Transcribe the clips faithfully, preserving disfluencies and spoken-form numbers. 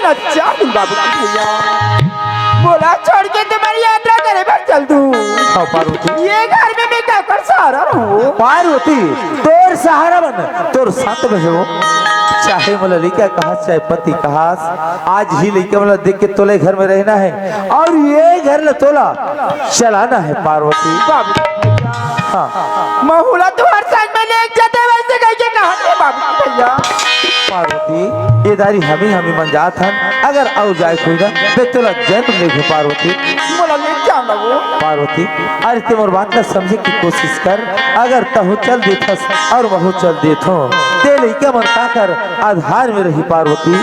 अच्छा दिन बाबू जी भैया, मोला छोड़ के तुम्हारी यात्रा करे बर चल दू। हाँ पार्वती। ये घर में मैं काकर सहारा रहूं? पार्वती, तोर सहारा बन, तोर साथ में हो। चाहे मोला लइका कहास, चाहे पति कहास, आज ही लइका मोला देख के तोला घर में रहना है और ये घर ला तोला चलाना है पार्वती। बाबू। हाँ। महूला तुहर संग में लेके जाते वैसे कह के कहा थे बाबू भैया। पार्वती, ये दारी हमी हमी मन जात हन, अगर अउ जाए कोई ना, बे तोला जन्म लेगो पार्वती। मोला ले क्या लगो? पार्वती, अरे ते मोर बात ला समझे की कोशिश कर, अगर तहु चल देथस और महू चल देथो, ते लइका मन का कर आधार में रही पार्वती।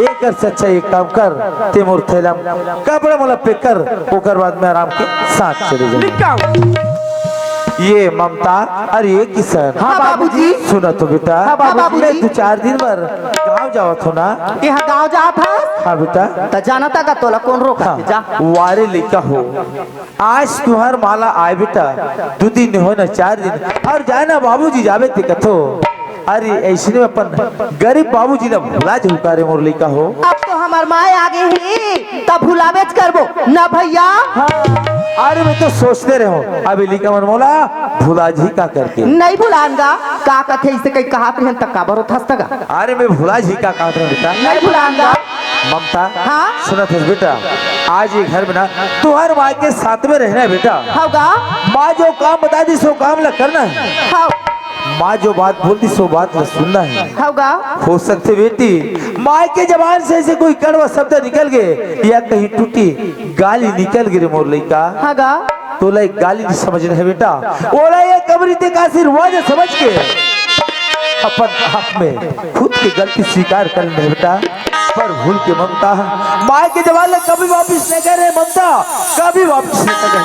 एकर से अच्छा एक काम कर, ते मोर थैला म कपड़ा मोला पैक कर, ओकर बाद में आराम के साथ चले जाए। निकाल। ये ममता, अरे ये किशन। हाँ बाबूजी। सुना तो बेटा, हाँ बाबूजी। मैं दो चार दिन बर गांव जावत हो ना। यहाँ गांव जात हस? हाँ बेटा। त जाना था का तोला कौन रोका हाँ। जा। वारे लइका हो, आज तुहर माला आए बेटा, दो दिन हो ना चार दिन, और जाए ना बाबूजी जाबे ते कथो। अरे ऐसने में अपन गरीब बाबूजी ला भुला जाहू का रे मोर लइका हो। अब तो हमर माय आ गे ही, तब भुलाबेच करबो ना भैया। हाँ। अरे मैं तो सोचते रहो, अभी लइका मन मोला भुला जी का करके। नहीं भुलान गा, का कथे इसे कहीं कहात रहन त काबर होत हस त गा। अरे मैं भुला जी का कहत रहो बेटा। नहीं भुलान गा। ममता, हाँ? सुनत हस बेटा, आज ये घर में ना तुहर माँ के साथ में रहना है बेटा। हव गा। माँ जो काम बता दी सो काम ला करना है। हव। माँ जो बात बोल दी सो बात ला सुनना है। हव गा। हो सकथे बेटी, माँ के जबान से ऐसे कोई कड़वा शब्द निकल गए या कहीं टूटी गाली निकल गई रे मोर लइका। हाँ गा। तोला एक गाली नहीं समझना है बेटा, ओला ये कबरी ते का आशीर्वाद समझ के अपन आप में खुद की गलती स्वीकार कर ले बेटा। पर भूल के ममता, माँ के जबान ला कभी वापिस नहीं करे ममता, कभी वापिस नहीं करे।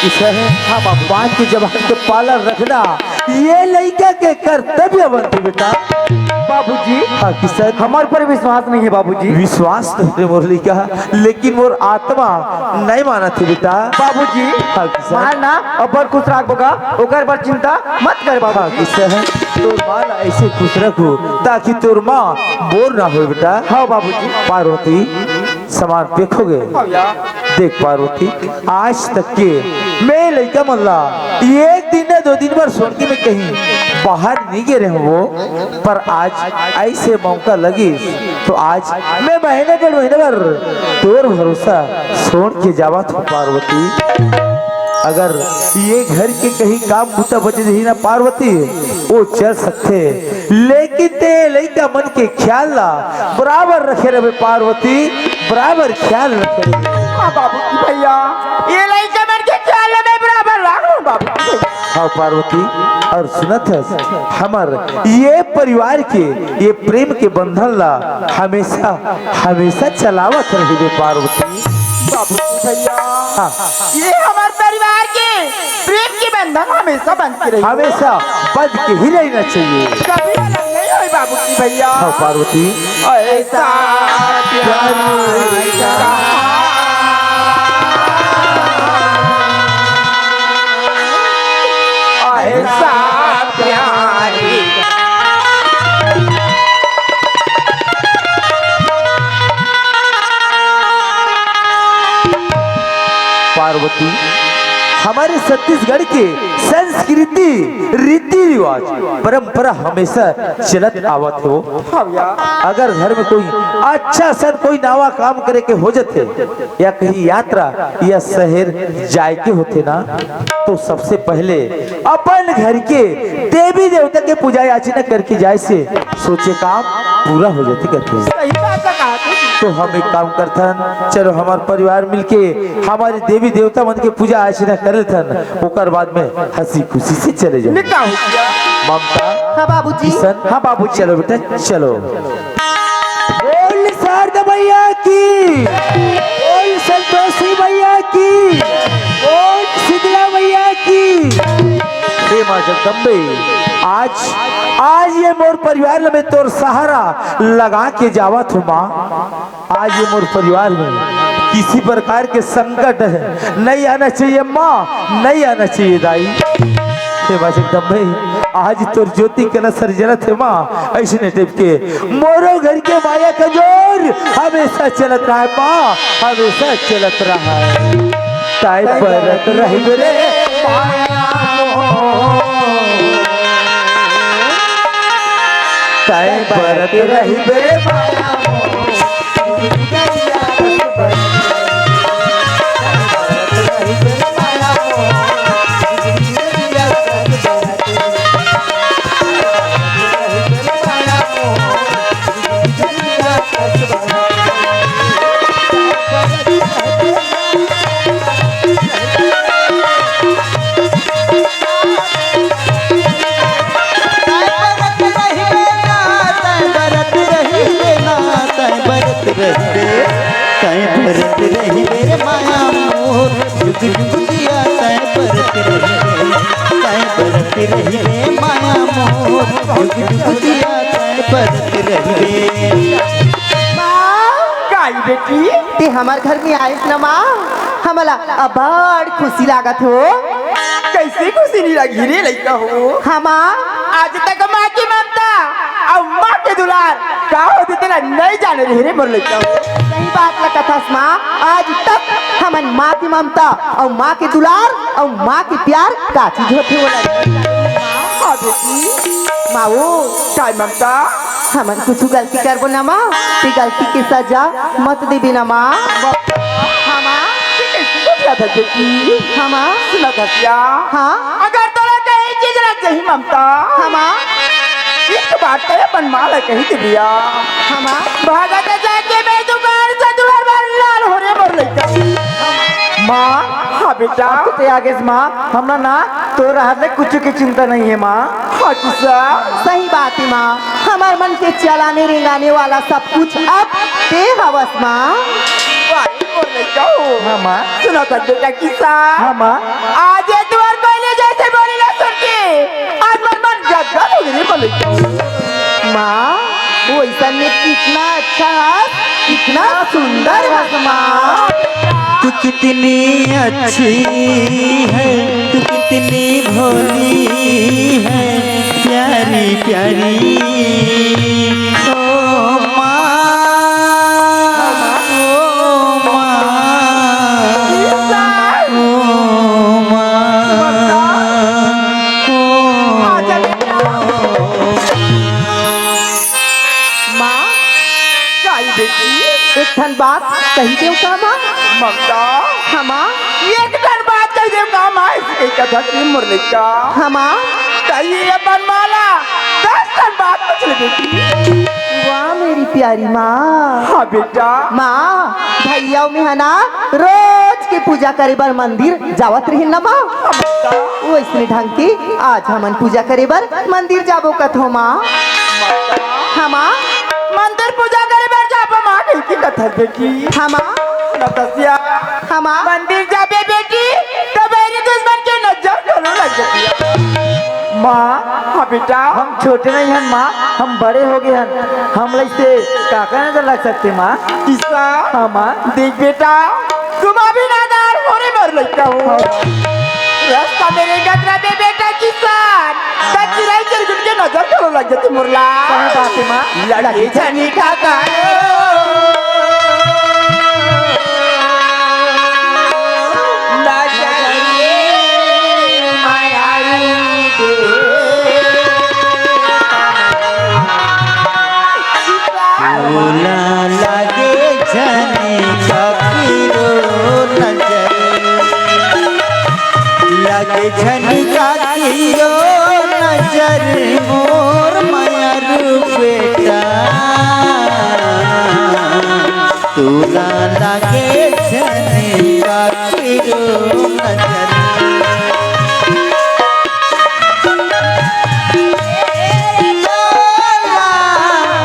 इसे है, हाँ बाबू, माँ के जबान के पालन रखना, ये लइका के कर्तव्य बनथे बेटा। बाबूजी, हाँ किशन। हमर पर विश्वास नहीं है बाबूजी। विश्वास तो है मोर लइका, लेकिन मोर आत्मा नहीं मानत हे बेटा। बाबूजी, हाँ किशन। मार ना, अपन खुश राखबो गा, ओकर बर चिंता मत कर बाबू। हाँ किशन, तोर माँ ला ऐसे खुश रखो ताकि तोर माँ बोर ना हो बेटा। हाँ बाबूजी। पार्वती, सामान देखोगे? हाँ भैया। देख पार्वती, आज तक के मैं लइका मन ला एक दिन या दो दिन बर सोन के मैं कहीं बाहर नहीं गे रहे हूँ वो, पर आज ऐसे मौका लगिस तो आज मैं महीना डेढ़ महीना बर तोर भरोसा सोन के जावत हूँ पार्वती। अगर ये घर के कहीं काम बूता बचे रही ना पार्वती, वो चल सकथे, लेकिन ते लइका मन के ख्याल ला बराबर रखे रहे पार्वती, बराबर ख्याल रखे रहे। हाँ बाबू जी भैया, ये लइका मन के ख्याल ला मैं बराबर रख लूँ बाबू जी भैया। हाँ पार्वती, और सुनत हस, हमर ये परिवार के ये प्रेम के बंधन ला हमेशा, हमेशा चलावत रहिबे पार्वती। बाबू जी भैया, हाँ। ये हमर परिवार के प्रेम के बंधन हमेशा बंध के रही। हमेशा बंध के ही रहना चाहिए। कभी अलग नहीं होए बाबू जी भैया। हाँ पार्वती। ऐसा प्यार का, ऐसा प्यार। पार्वती, हमारे छत्तीसगढ़ के संस्कृति, रीति रिवाज, परंपरा हमेशा चलत आवत हो। हाँ भैया। अगर घर में कोई अच्छा सन कोई नवा काम करे के हो जथे या कहीं यात्रा या शहर जाए के होथे ना, तो सबसे पहले अपन घर के देवी देवता के पूजा याचना करके जाए से सोचे काम पूरा हो जाथे कहथे। सही बात है कहा तू। तो हम एक काम करथन, चलो हमार परिवार मिलके हमारे देवी देवता मन के पूजा अर्चना कर लेथन, ओकर बाद में हंसी खुशी से चले जाओ। निका हो गया। ममता, हाँ बाबूजी। किशन, हाँ बाबू, चलो बेटा चलो। बोल शारदा मैया की, बोल संतोषी मैया की, बोल शीतला मैया की। हे माँ जगदम्बे, आज, आज ये मोर परिवार में तोर सहारा लगा के जावत हूँ माँ। आज ये मोर परिवार में किसी प्रकार के संकट है, नहीं आना चाहिए माँ, नहीं आना चाहिए दाई। हे माँ जगदम्बे, आज तोर ज्योति के नसर जलत है माँ, ऐसने टाइप के मोरो घर के माया का जो हमेशा चलत रहे बा, हमेशा चलत रहे। तैं बरत रहिबे रे माया मोर। तैं बरत रहिबे रे माया मोर। तैं बरत रहिबे ना, तैं बरत रहिबे, तैं बरत रहिबे रे माया मोर, जुग जुग जिया तैं बरत रहिबे, तैं बरत रहिबे माया मोर, जुग जुग जिया तैं बरत रहिबे। माँ, काई बेटी? तैं हमर घर में आइस न माँ, हमला अब्बड़ खुशी लागत हो। कइसे खुशी नइ लगही रे लइका हो? हाँ माँ। आज तक माँ के ममता अउ माँ के दुलार का होथे तेला नइ जाने रहें रे मोर लइका हो। सही बात ला कथस माँ, आज तक हमन माँ के ममता अउ माँ के दुलार अउ माँ के प्यार का चीज होथे ओला। हाँ बेटी। माँ ओ। काय ममता? हमन कुछु गलती करबो ना माँ, ते गलती के सजा मत देबे ना माँ। हाँ माँ। ते कइसे समझाथस बेटी? हाँ माँ। सुनथस या? हाँ। अगर तोला कहीं चीज लग जाही ममता, हाँ माँ। एक बात तैं अपन माँ ला कहि देबे या। हाँ माँ। भागत जाके मैं दुकान से दुल्हन भर लान हों रे मोर लइका। माँ। हाँ बेटा। अब तो तैं आगेस माँ, हमला ना तोर रहत ले कुछु के चिंता नइ हे माँ। हाँ किसा। सही बात हे माँ, हमर मन के चलाने रेंगाने वाला सब कुछ अब तैं हवस माँ। वाह, बोल रही हो। हाँ माँ। सुनथस बेटा किसा। हाँ माँ। आज ये दुआर कोई ले जैसे बोली ना सुन के, आज मन मन गदगद हो गई बोले। माँ, वो ऐसा में कितना अच्छा है, कितना सुंदर है माँ। तू कितनी अच्छी है, तू कितनी भोली है, प्यारी प्यारी। ओ माँ, ओ माँ, ओ माँ, ओ माँ। माँ, काई बेटी? एक ठन बात कहि देव का माँ? ममता। हाँ माँ। एक ठन बात कहि देव का माँ? अइसे कहि कथस मोर लइका। हाँ माँ। त ये अपन माँ ला दस ठन बात पूछ ले बेटी। वाह मेरी प्यारी माँ। हाँ बेटा। माँ, भैया में है ना, रोज के पूजा करे बर मंदिर जावत रहिन ना माँ। हाँ ममता। वइसने ढंग के आज हमन पूजा करे बर मंदिर जाबो कथों माँ। ममता। हाँ माँ। मंदिर पूजा करे बर जाबो माँ, कहि के कथस बेटी। हाँ माँ। नतसिया। हाँ माँ। मंदिर जाबे बेटी, त बैरी दुश्मन के नजर घलो लग जाथे। माँ। हाँ बेटा। हम छोटे नइ हन माँ, हम बड़े हो गे हन, हमला अइसे काकर नजर लग सकथे माँ? किसा। हाँ माँ। देख बेटा, तुम अभी नादान हो रे मोर लइका हो। हाँ। रस्ता में रेंगत रहिबे बेटा किसान, त चिरई चिरगुन के नजर घलो लग जाथे मोर ला। सही बात हे माँ। लगे झनी का गायो, ना जाइए माया रे। ओला लागे झन काकिरो नजर, लागे झन काकिरो नजर, मोर मया रूप बेटा। तोला लागे झन काकिरो नजर।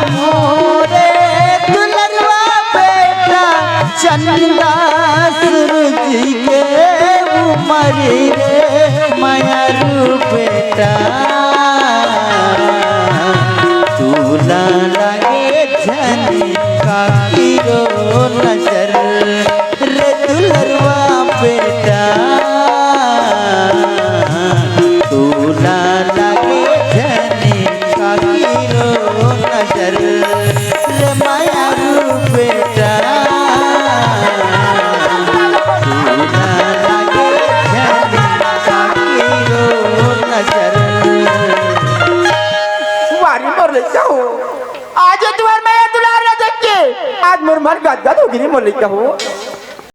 मोरे दुलरवा बेटा, चंदा सूरज के उमर रे, मया रूप बेटा। तोला लागे झन काकिरो नजर, रे दुलरवा बेटा। तोला लागे झन काकिरो नजर, रे मया रूप बेटा। ये तुम्हार मया दुलार ला देख के आज मोर मन गदगद हो गे रे मोर लइका हो।